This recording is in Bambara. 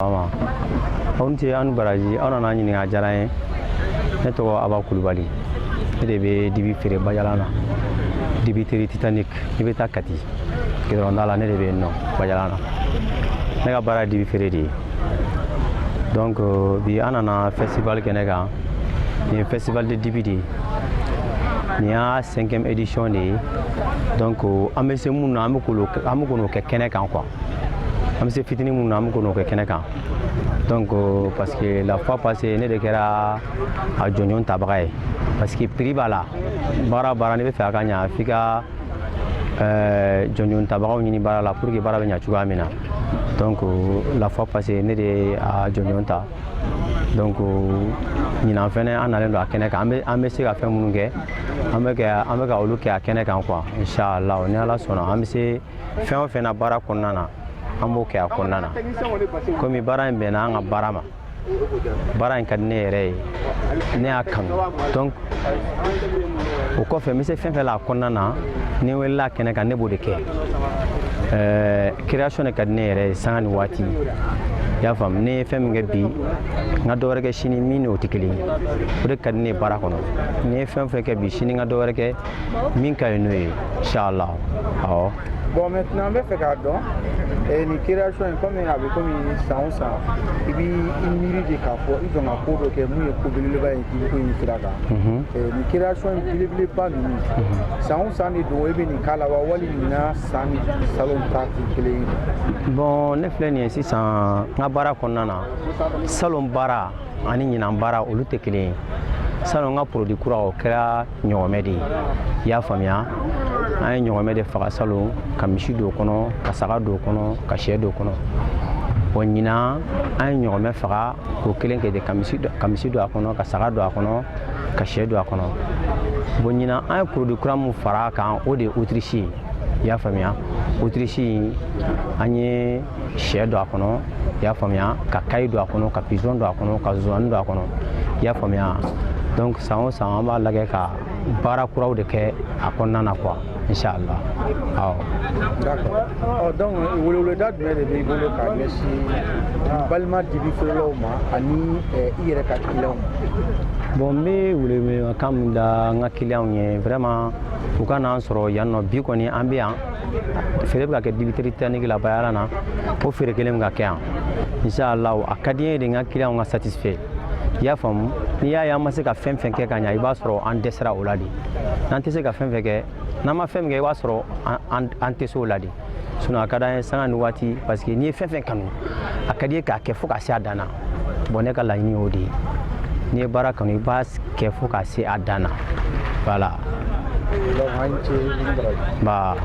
Ma aw ni ce, aw ni baraji. Aw nana ɲininka, a diyara n ye. Ne tɔgɔ Aba Kulubali, ne de bɛ dibi feere Bajalan na, dibiterie Titanic. I bɛ taa Kati gidɔrɔnda la, ne de bɛ yen nɔ Bajalan na. Ne ka baara ye dibi feere de ye. Donc bi an nana festival kɛnɛ kan. Nin ye festival de dibi de ye, nin y'a cinquième édition de ye. Donc an bɛ se mun na, an bɛ k'o kɛ kɛnɛ kan quoi. An bɛ se fitinin mun na, an bɛ k'o kɛ kɛnɛ kan. Donc parce que la fois passée, ne de kɛra a jɔnjɔn tabaga ye, parce que prix b'a la. Baara o baara, n'i bɛ fɛ a ka ɲa, f'i ka jɔnjɔn tabagaw ɲini baara la pour que baara bɛ ɲa cogoya min na. Donc la fois passée, ne de ye a jɔnjɔn ta. Donc ɲinan fɛnɛ, an nalen don a kɛnɛ kan. An bɛ se ka fɛn minnu kɛ, an bɛ ka olu kɛ a kɛnɛ kan quoi. Inshallah, ni Ala sɔnna, an bɛ se fɛn o fɛn na baara kɔnɔna na, an b'o kɛ a kɔnɔna na. Komi baara in bɛnna an ka baara ma, baara in ka di ne yɛrɛ ye, ne y'a kanu. Donc o kɔfɛ, n bɛ se fɛn fɛn la a kɔnɔna na, ni n welela a kɛnɛ kan, ne b'o de kɛ. Création de ka di ne yɛrɛ ye sanga ni waati, i y'a faamu. Ne ye fɛn min kɛ bi, n ka dɔ wɛrɛ kɛ sini min n'o tɛ kelen ye, o de ka di ne ye baara kɔnɔ. Ni ye fɛn fɛn kɛ bi, sini n ka dɔ wɛrɛ kɛ min ka ɲi n'o ye, inshallah, awɔ. Bon, maintenant, an bɛ fɛ k'a dɔn nin création in, komi a bɛ komi san o san i b'i i miiri de k'a fɔ i jɔn ka ko dɔ kɛ mun ye ko belebeleba ye dibiko in sira kan. Nin création in belebeleba ninnu, san o san de don e bɛ nin k'a la wa, wali ɲinan san ni salon ta tɛ kelen ye? Bon, ne filɛ nin ye sisan, n ka baara kɔnɔna na, salon baara ani ɲinan baara, olu tɛ kelen ye. Salon, n ka produit kura, o kɛra ɲɔgɔmɛ de ye, i y'a faamuya. An ye ɲɔgɔmɛ de faga salon, ka misi don o kɔnɔ, ka saga don o kɔnɔ, ka sɛ don o kɔnɔ. Bon, ɲinan an ye ɲɔgɔmɛ faga k'o kelen kɛ ten, ka misi don a kɔnɔ, ka saga don a kɔnɔ, ka sɛ don a kɔnɔ. Bon, ɲinan an ye produit kura mun fara a kan, o de ye autruche ye, i y'a faamuya. Autruche in, an ye sɛ don a kɔnɔ, i y'a faamuya, ka caille don a kɔnɔ, ka pigeon don a kɔnɔ, ka zonzanni don a kɔnɔ, i y'a faamuya. Donc san o san, an b'a lajɛ ka baara kuraw de kɛ a kɔnɔna na quoi, inshallah, awɔ. D'accord. Ɔ, donc weleweleda jumɛn de b'i bolo k'a ɲɛsin balima dibi feerelaw ma ani i yɛrɛ ka clients ma? Bon, n bɛ welewelekan min da n ka clients ye, vraiment, u ka n'an sɔrɔ yan nɔ. Bi kɔni, an bɛ yan, feere bɛ ka kɛ dibiterie Titanic la Bayala na. O feere kelen bɛ ka kɛ yan, inshallah. A ka di n ye de n ka clients ka satisfait, i y'a faamu. N'i y'a ye an ma se ka fɛn fɛn kɛ ka ɲa, i b'a sɔrɔ an dɛsɛra o la de. N'an tɛ se ka fɛn fɛn kɛ, n'an ma fɛn min kɛ, i b'a sɔrɔ an tɛ se o la de. Sinon a ka d'an ye sanga ni waati, parce que n'i ye fɛn fɛn kanu, a ka di i ye k'a kɛ fo ka se a dan na. Bon, ne ka laɲini y'o de ye. N'i ye baara kanu, i b'a kɛ fo ka se a dan na, voilà. Donc an ce, i ni baraji. Ba.